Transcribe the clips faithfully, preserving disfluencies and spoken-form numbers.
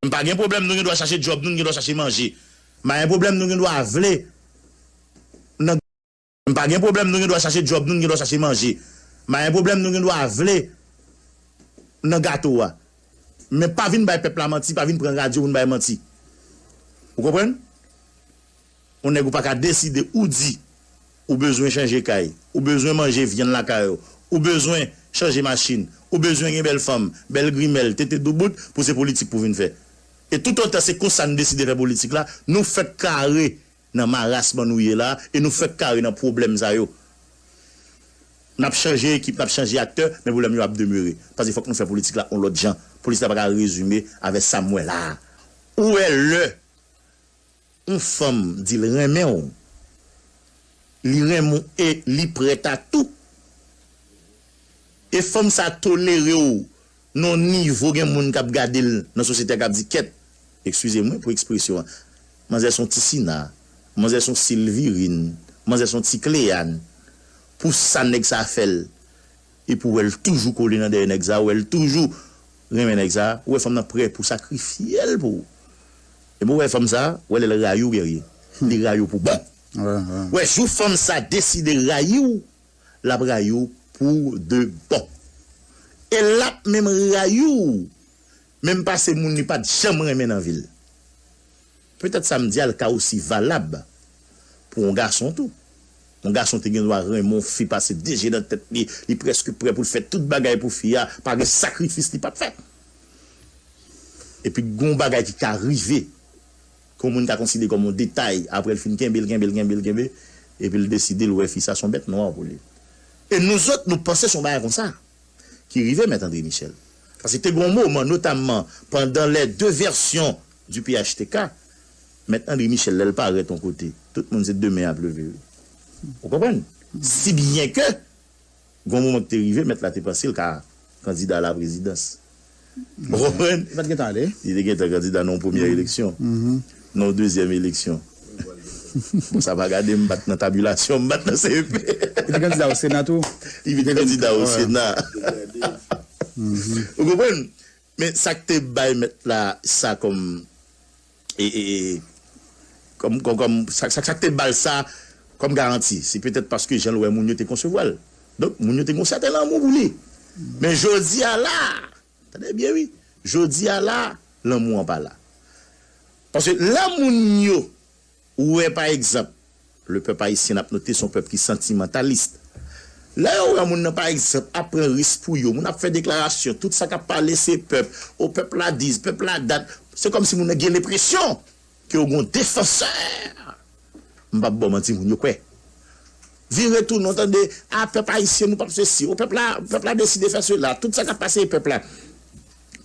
M pa gen pwoblèm, nou gen dwa chache djòb, nou gen dwa chache manje. M pa gen pwoblèm, nou gen dwa vle nan M pa gen pwoblèm, nou gen dwa chache djòb, nou gen dwa chache manje. M pa gen pwoblèm, nou gen dwa vle nan gato a. Men pa vin bay pèp la manti, pa vin pran radyo pou n bay manti. Ou konprann? Yon nèg ou pa ka deside, ou di, ou bezwen chanje kay, ou bezwen manje vyann lakay ou, ou bezwen chanje machin, ou bezwen gen bèl fanm, bèl grimèl, tete doubout, pou se politik pou vin fè. E toutotan se konsa n deside fè politik la, nou fèk kare nan marasman nou ye la, e nou fèk kare nan pwoblèm sa yo. N ap chanje ekip, n ap chanje aktè, men pwoblèm yo ap demere. Paske fòk nou fè politik la yon lòt jan. Politik la pa ka rezime avè sa m wè la a. Ou wè lè yon fanm di l renmen w, li renmen w e li prèt a tou. E fanm sa tolere w nan yon nivo gen moun k ap gade l nan sosyete a k ap di, "Kèt, ekskize mwen pou ekspresyon an, manzè s on ti Sina, manzè s on Silvirine, manzè s on ti Kleyann, pou sa nèg sa fè l, epi w wè l toujou kole nan dèyè nèg sa, w wè l toujou renmen nèg sa, w wè fanm nan prè pou sakrifye l pou ou." Epi w wè fanm sa, w wè lè l rayi w, Guerrier, li rayi w pou bon. W wè, jou fanm sa deside rayi w, l ap rayi w pou de bon. E l ap menm rayi w, menm pase moun li pa t janm renmen nan vi l. Petèt sa m di a l ka osi valab pou yon gason tou. Yon gason te gen dwa renmen yon fi, pase de je nan tèt li, li prèske prè pou l fè tout bagay pou fi a, pa gen sakrifis li p ap fè. Epi gen yon bagay ki ka rive, ke yon moun ka konsidere kòm yon detay, apre l fin kenbe l, kenbe l, kenbe l, kenbe, epi l deside l wè fi sa s on bèt nwa pou li. E nou zòt, nou panse s on bagay konsa ki rive Mèt André Michel. Paske te gen yon moman, notamman pandan les deux versions du P H T K, Mèt André Michel, lè l parèt yon kote, tout moun se de men y ap leve, wi. Ou konprann? Si byen ke, gen yon moman ki te rive, mèt la te panse l ka kandida a la prezidans. Ou konprann? Li pa t gentan ale. Li te gentan kandida nan yon premye eleksyon, nan yon dezyèm eleksyon. Bon, sa pa gade, m pa t nan tabilasyon, m pa t nan C E P. Li te kandida o Sena tou. Li te kandida o Sena. Ou konprann? Men sa k te bay mèt la sa kòm, e, e, e, kòm, kòm, kòm, sa, sa, sa k te ba l sa kòm garanti, se petèt paske jan l wè moun yo te konsevwa l. Donk, moun yo te gen yon sèten lanmou pou li. Men jodi a la, tande byen wi, jodi a la, lanmou an pa la. Paske lè moun yo Ou wè, pa egzanp, le pèp ayisyen, n ap note, se yon pèp ki santimantalis. Lè yo wè moun nan, pa egzanp, ap pran risk pou yo, moun ap fè deklarasyon, tout sa k ap pale se pèp, o pèp la dis, pèp la dat, se kòmsi moun nan gen lenpresyon ke yo gen yon defansè. M p ap ba w manti, moun yo kwè. Vire tounen, w tande, a pèp ayisyen, nou p ap sesi, o pèp la, pèp la deside fè sela, tout sa k ap pase e pèp la.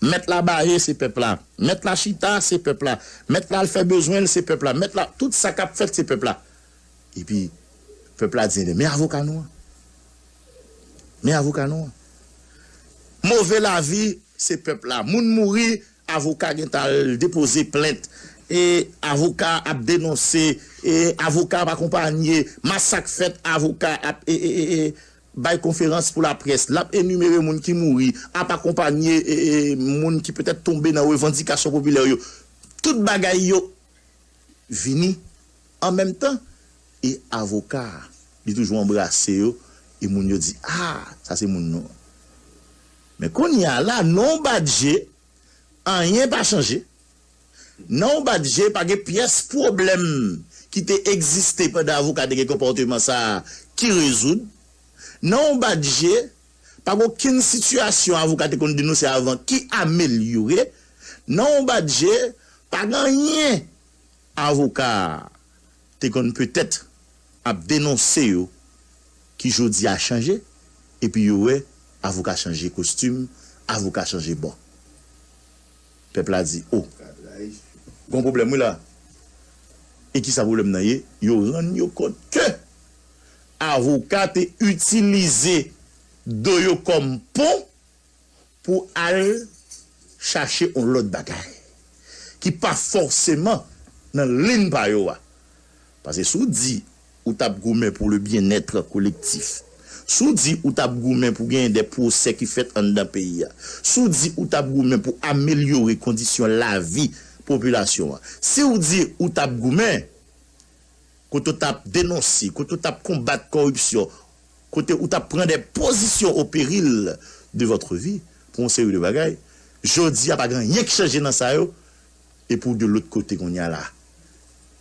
Mèt la bare, se pèp la. Mèt la chita, se pèp la. Mèt la al fè bezwen l, se pèp la. Mèt la, tout sa k ap fèt, se pèp la. Epi, pèp la di, "Enben, men avoka nou an. Men avoka nou an." Move lavi, se pèp la. Moun mouri, avoka gentan al depoze plent. E avoka ap denonse. E avoka ap akonpanye. Masak fèt, avoka ap, e, e, e, e, bay konferans pou laprès, l ap enimere moun ki mouri, ap akonpanye, e, e, moun ki petèt tonbe nan revandikasyon popilè yo. Tout bagay yo vini an menm tan, e avoka a, li toujou anbrase yo, e moun yo di, "A, sa se moun nou an." Men kounye a la, non Badje, anyen pa chanje. Nan yon bat je, pa gen pyès pwoblèm ki te egziste pandan avoka te gen konpòteman sa a ki rezoud. Nan yon bat je, pa gen okenn sitiyasyon avoka te konn denonse avan ki amelyore. Nan yon bat je, pa gen anyen avoka a te konn petèt ap denonse yo ki jodi a chanje, epi yo wè avoka chanje kostim, avoka chanje bò. Pèp la di, o, gon pwoblèm wi la. E kisa pwoblèm nan ye? Yo rann yo kont ke avoka te itilize do yo kòm pon pou al chache yon lòt bagay ki pa fòseman nan liy pa yo a. Paske si w di ou t ap goumen pou le bien-être collectif, Si w di ou t ap goumen pou genyen de pwosè ki fèt anndan peyi a, si w di ou t ap goumen pou amelyore kondisyon lavi popilasyon an, si w di ou t ap goumen kote w t ap denonse, kote w t ap konbat kòripsyon, kote ou t ap pran de pozisyon o peril de votre vi pou yon seri de bagay, jodi a pa gen anyen k chanje nan sa yo, epi w de lòt kote kounye a la.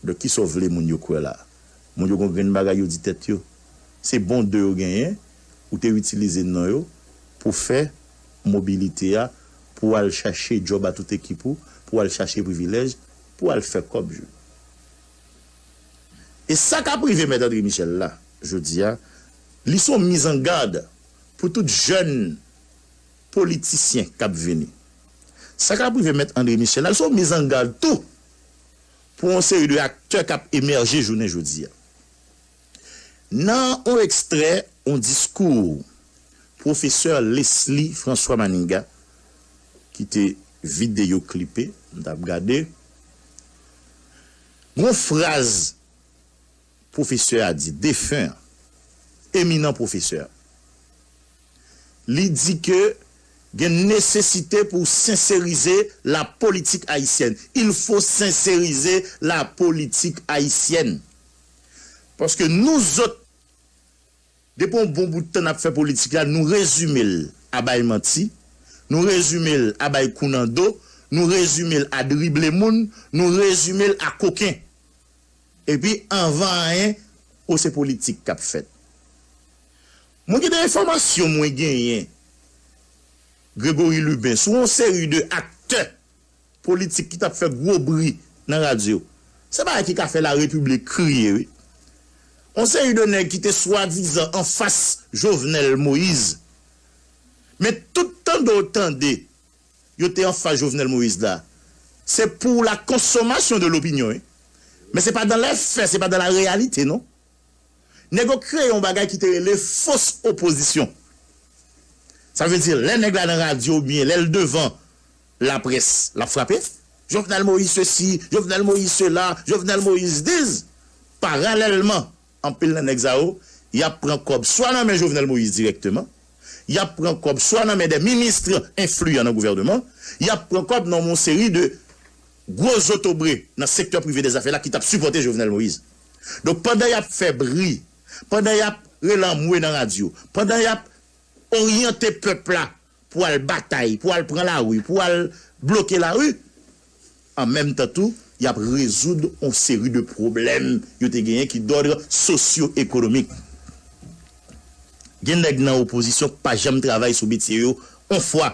Donk, kisa w vle moun yo kwè la? Moun yo gon grenn bagay yo di tèt yo. Se bon de yo genyen, ou te itilize non yo pou fè mobilite a, pou al chache djòb a tout ekip ou, pou al chache privilèj, pou al fè kòb jwe. E sa k ap rive Mèt André Michel la, jodi a, li se yon mizangad pou tout jèn politisyen k ap vini. Sa k ap rive Mèt André Michel la, li se yon mizangad tou pou yon seri de aktè k ap emèje jounen jodi a. Nan yon ekstrè, yon diskou pwofesè Leslie François Manigat, ki te videyo klipe, m t ap gade, gon fraz pwofesè a di, defen an, eminan pwofesè a. Li di ke gen nesesite pou senserize la politique haïtienne. Il faut sincériser la politique haïtienne. Paske nou zòt, depi yon bon bout tan n ap fè politik la, nou rezime l a bay manti, nou rezime l a bay kou nan do, nou rezime l a drible moun, nou rezime l a koken. Epi, anvan anyen, o se politik k ap fèt. Mwen gen de enfòmasyon mwen genyen, Gregory Lubin, sou yon seri de aktè politik ki t ap fè gwo bri nan radyo. Se bagay ki ka fè larepiblik kriye, wi. Yon seri de nèg ki te swadizan anfas Jovenel Moïse. Men tout tande w tande yo te anfas Jovenel Moïse la, se pour la consommation de l'opinion, wi. Men se pa dans les faits, se pa dans la réalité, non. Nèg yo kreye yon bagay ki te rele fos opozisyon. Sa vle di, lè nèg la nan radyo oubyen lè l devan laprès, l ap frape. Jovenel Moïse ceci, Jovenel Moïse cela, Jovenel Moïse this. Paralèlman, anpil nan nèg sa yo, y ap pran kòb swa nan men Jovenel Moïse dirèkteman, y ap pran kòb swa nan men de minis enfliyan nan gouvènman, y ap pran kòb nan yon seri de gwo zotobre nan sektè prive dèzafè la ki t ap sipòte Jovenel Moïse. Donk, pandan y ap fè bri, pandan y ap rele anmwe nan radyo, pandan y ap oryante pèp la pou al batay, pou al pran lari, pou al bloke lari, an menm tan tou, y ap rezoud yon seri de pwoblèm yo te genyen ki dòd sosyo-ekonomik. Gen nèg nan opozisyon k pa janm travay sou metye yo yon fwa.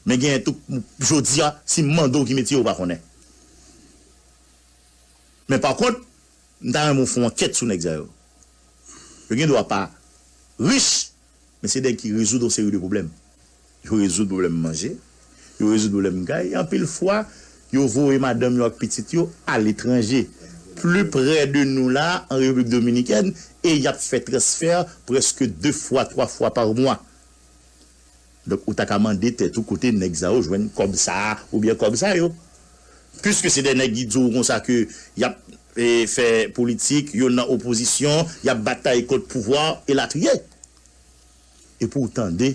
Men genyen tou, jodi a, si m mande w ki metye, ou pa konnen. Men pa kont, m ta renmen w fè yon ankèt sou nèg sa yo. Yo gen dwa pa rich, men se nèg ki rezoud yon seri de pwoblèm. Yo rezoud pwoblèm manje, yo rezoud pwoblèm kay, e anpil fwa, yo voye madanm yo ak pitit yo aletranje, pli prè de nou la, an Repiblik Dominikèn, e y ap fè transfè prèske de fwa, twa fwa pa mwa. Donk, ou ta ka mande tèt ou kote nèg sa yo jwenn kòb sa a oubyen kòb sa yo. Piske se de nèg ki di w konsa ke y ap, e, fè politik, yo nan opozisyon, y ap batay kont pouvwa, elatriye. Epi w tande,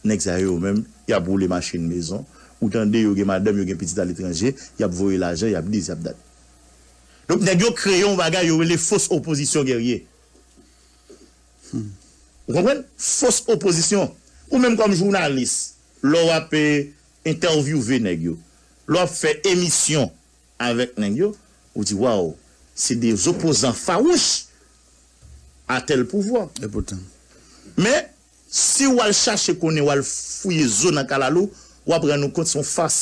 nèg sa yo menm, y ap woule machin mezon, ou tande yo gen madanm, yo gen pitit aletranje, y ap voye lajan, y ap dis, y ap dat. Donk, nèg yo kreye yon bagay, yo rele fos opozisyon gerye. Ou konprann? Fos opozisyon. Ou menm kòm jounalis, lè w ap, e, entèvyouve nèg yo, lè w ap fè emisyon avèk nèg yo, ou di, waw, se de opozan fawouch a tèl pouvwa. E poutan. Men, si w al chache konnen, w al fouye zo nan kalalou, w ap rann ou kont se yon fas.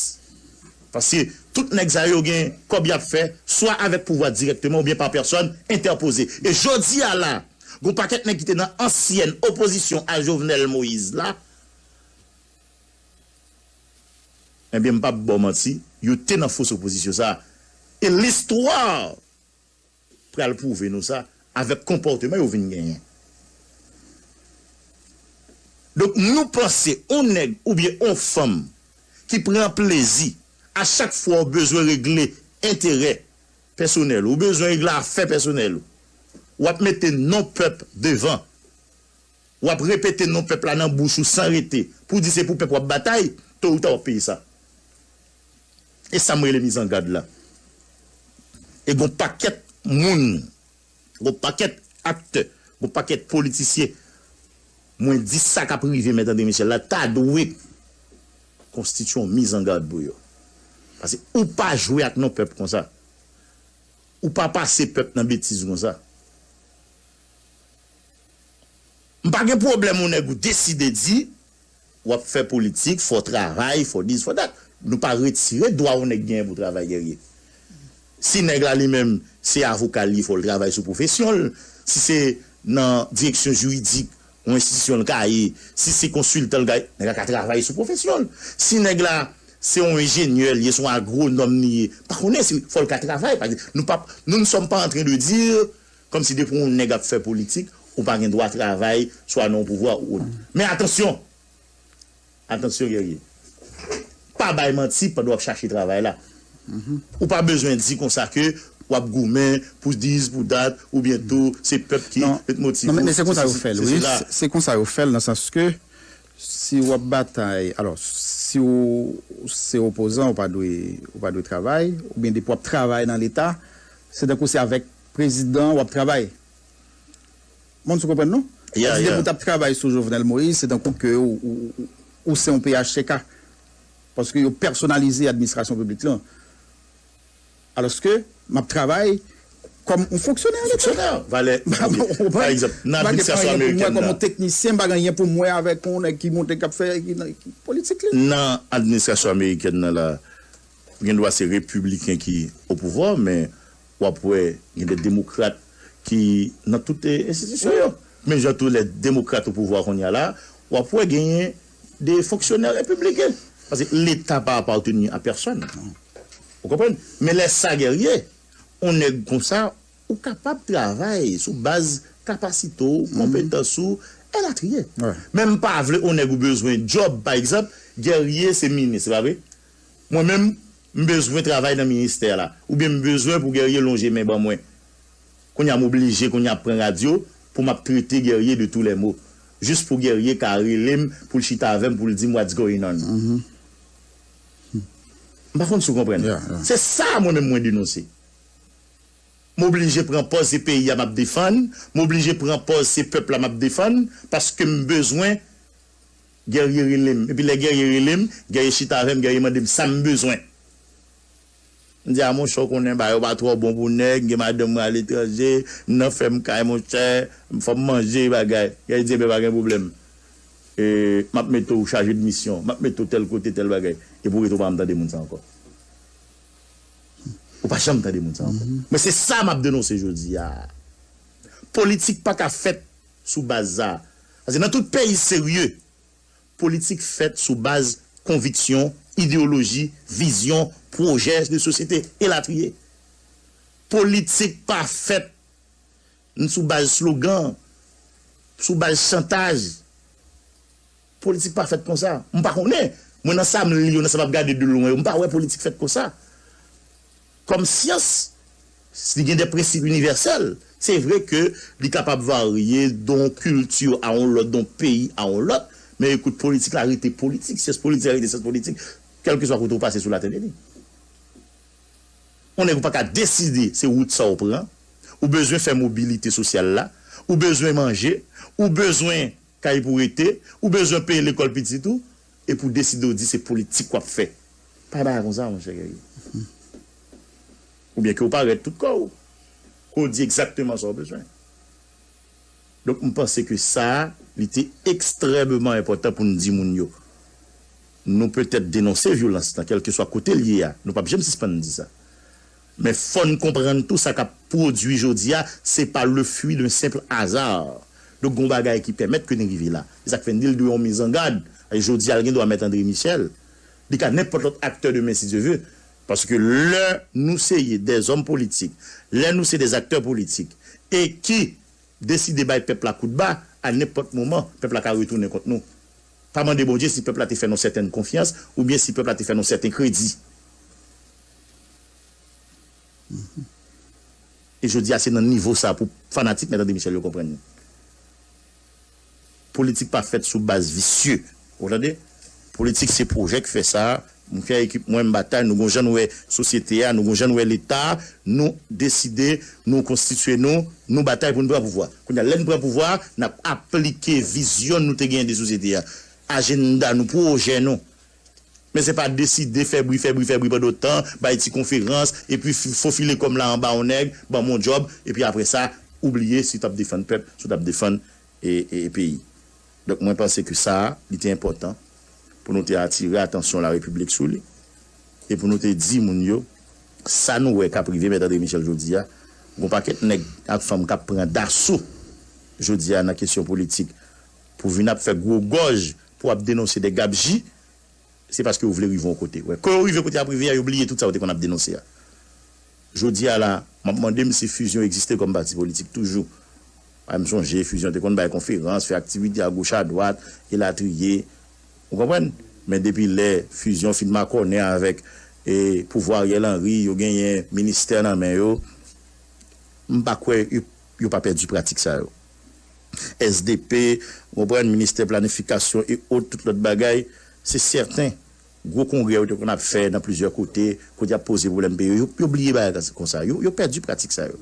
Paske tout nèg sa yo gen kòb y ap fè, swa avèk pouvwa dirèkteman oubyen pa pèsòn entèpoze. E jodi a la, gon pakèt nèg ki te nan ansyèn opozisyon a Jovenel Moïse la, ebyen, m p ap ba w manti, yo te nan fos opozisyon sa a. E listwa pral pwouve nou sa avèk konpòteman yo vin genyen. Donk, nou panse yon nèg oubyen yon fanm ki pran plezi a chak fwa w bezwen regle enterè pèsonèl ou, ou bezwen regle afè pèsonèl ou, w ap mete non pèp devan. W ap repete non pèp la nan bouch ou san rete. Pou di se pou pèp w ap batay, to ou ta w ap peye sa. E sa m rele mizangad la. E gon pakèt moun, gon pakèt aktè, gon pakèt politisyen, mwen di sa k ap rive Mèt André Michel la, ta dwe konstitye yon mizangad pou yo. Paske ou pa jwe ak non pèp konsa. Ou pa pase pèp nan betiz konsa. M pa gen pwoblèm yon nèg ou deside di, w ap fè politik, fò w travay, fò this, fò that. Nou pa retire dwa yon nèg genyen pou travay, Guerrier. Si nèg la li menm se avoka l ye, fò l travay sou pwofesyon l. Si se nan direksyon jiridik yon enstitisyon l ka ye, si se konsiltan l ka ye, nèg la ka travay sou pwofesyon l. Si nèg la se yon enjenyè l ye, se yon agwonòm li ye, pa konnen si fò l ka travay. Paske nou pa, nous ne sommes pas en train de dire kòmsi depi yon nèg ap fè politik, ou pa gen dwa travay swa nan yon pouvwa ou ot. Men atansyon! Atansyon, Guerrier. Pa bay manti pandan w ap chache travay la. Ou pa bezwen di konsa ke w ap goumen pou this, pou that, oubyen tou se pèp ki Non, ret motive non, men, w, men se konsa se yo sesi, fè l, se wi. sela. Se se konsa yo fè l nan sans ke si w ap batay, alò, si w se opozan, ou pa dwe, ou pa dwe travay, oubyen depi w ap travay nan Leta, se tankou se avèk prezidan w ap travay. Moun sou konprann non? Yeah, Sa di depi yeah. w t ap travay sou Jovenel Moïse, se tankou ke ou, ou, ou, ou se yon P H T K. Paske yo pèsonalize administrasyon piblik lan. Alòske, m ap travay kòm yon fonksyonè Leta. Fonksyonè, valè, Ou konprann? pa egzanp, nan M pa gen administrasyon anyen pou mwen amerikèn kòm nan, yon teknisyen, m pa gen anyen pou mwen avèk yon nèg ki monte k ap fè ki, ki politik li. Nan administrasyon amerikèn nan la, gen dwa se repibliken ki o pouvwa, men w ap wè gen de demokrat ki nan tout eh, enstitisyon yo. Menm jan tou lè demokrat o pouvwa kounye a la, w ap wè genyen de fonksyonè repibliken. Paske Leta pa apateni a pèsòn. Ou konprann? Men lè sa Guerrier, yon nèg konsa, ou kapab travay sou baz kapasite w, konpetans ou, elatriye. Wè. Men m pa vle yon nèg ou bezwen djòb, pa egzanp, Guerrier se minis, se pa vre? Mwen menm, m bezwen travay nan ministè la, oubyen m bezwen pou Guerrier lonje men ban mwen. Kounye a m oblije, kounye a ap pran radyo, pou m ap trete Guerrier de tous les maux. Jis pou Guerrier ka rele m, pou l chita avè m, pou l di m what's going on. M pa konn si w konprann. Yeah, yeah. Se sa mwen menm mwen denonse. M oblije pran pòz se peyi a m ap defann, m oblije pran pòz se pèp la m ap defann, paske m bezwen Guerrier rele m. Epi lè Guerrier rele m, Guerrier chita avè m, Guerrier mande m sa m bezwen. M di a monchè, w konnen bagay yo pa twò bon pou nèg, m gen madanm mwen aletranje, m nan fèm kay monchè, fò m manje bagay. Guerrier di enben pa gen pwoblèm. E, m ap mete w chaje de misyon, m ap mete w tèl kote, tèl bagay. Epi w rete w pa janm tande moun sa ankò. Ou pa janm tande moun sa ankò. Men se sa m ap denonse jodi a. Politik pa ka fèt sou baz sa. Paske nan tout peyi serye, politik fèt sou baz konviksyon, ideyoloji, vizyon, pwojè de sosyete, elatriye. Politik pa fèt sou baz slogan, sou baz chantaj. Politik pa fèt konsa. M pa konnen. Mwen nan sa m li yo, nan sa m ap gade de lwen yo, m pa wè politik fèt konsa. Kòm syans, li gen de prensip inivèsèl. Se vre ke li kapab varye don kilti a yon lòt, don peyi a yon lòt, men ekout, politik la rete politik, syans politik la rete syans politik, kèlkeswa kote w pase sou latè, li. Yon nèg ou pa ka deside se wout sa w pran, ou bezwen fè mobilite sosyal la, ou bezwen manje, ou bezwen kay pou rete, ou bezwen peye lekòl pitit ou, epi w deside w di se politik w ap fè. Pa gen bagay konsa, monchè Guerrier. Oubyen ke w parèt tout kò w, ke w di egzakteman sa w bezwen. Donk, m panse ke sa, li te ekstrèmeman enpòtan pou n di moun yo. Nou petèt denonse vyolans lan, kèlkeswa kote l ye a. Nou p ap janm sispann di sa. Men fò n konprann tou sa k ap pwodui jodi a, se pa le fruit d'un simple hasard. Donk, gon bagay ki pèmèt ke n rive la. Se sa k fè n di l dwe yon mizangad. E jodi a, l gen dwa mèt André Michel. Li ka nenpòt lòt aktè demen, si Dye vle. Paske lè nou se ye dèzòm politik, lè nou se dèzaktè politik, e ki deside bay pèp la kout ba, a nenpòt moman, pèp la ka retounen kont nou. Pa mande Bondye si pèp la te fè n yon sètèn konfyans, oubyen si pèp la te fè n yon sèten kredi. E jodi a, se nan nivo sa pou fanatik Mèt André Michel yo konprann li. Politik pa fèt sou baz visye. Ou tande? Politik se pwojè k fè sa. Mwen fè ekip mwen, m batay, nou gon jan nou wè sosyete a, nou gon jan nou wè Leta, nou deside, nou konstitye nou, nou batay pou n pran pouvwa. Kounye a, lè n pran pouvwa, n ap aplike vizyon nou te genyen de sosyete a, ajenda nou, pwojè nou. Men se pa deside fè bri, fè bri, fè bri pandan tan, bay ti konferans, epi fofile kò m la anba yon nèg, ban m yon djòb, epi apre sa, ou bliye si w t ap defann pèp, si w t ap defann e, e, e peyi. Donk, mwen panse ke sa a, li te enpòtan pou nou te atire atansyon Larepiblik sou li e pou nou te di moun yo sa nou wè k ap rive Mèt André Michel jodi a. Gon pakèt nèg ak fanm k ap pran daso jodi a nan kesyon politik pou vin ap fè gwo gòj pou ap denonse de gabji, se paske yo vle rive yon kote. Wè, ke yo rive kote y ap rive a, yo bliye tout sa yo te konn ap denonse a. Jodi a la, m ap mande m si Fusion egziste kòm pati politik toujou. A, m sonje Fusion te konn bay konferans, fè aktivite agoch adwat, elatriye. Ou konprann? Men depi lè Fusion fin makònen avèk e, pouvwa Ariel Henry, yo genyen ministè nan men yo, m pa kwè yo, yo pa pèdi pratik sa yo. S D P, ou konprann, ministè planifikasyon e ot, tout lòt bagay, se sèten, gwo kongrè yo te konn ap fè nan plizyè kote, kote y ap poze pwoblèm peyi yo, yo, yo bliye bagay konsa, yo, yo pèdi pratik sa yo.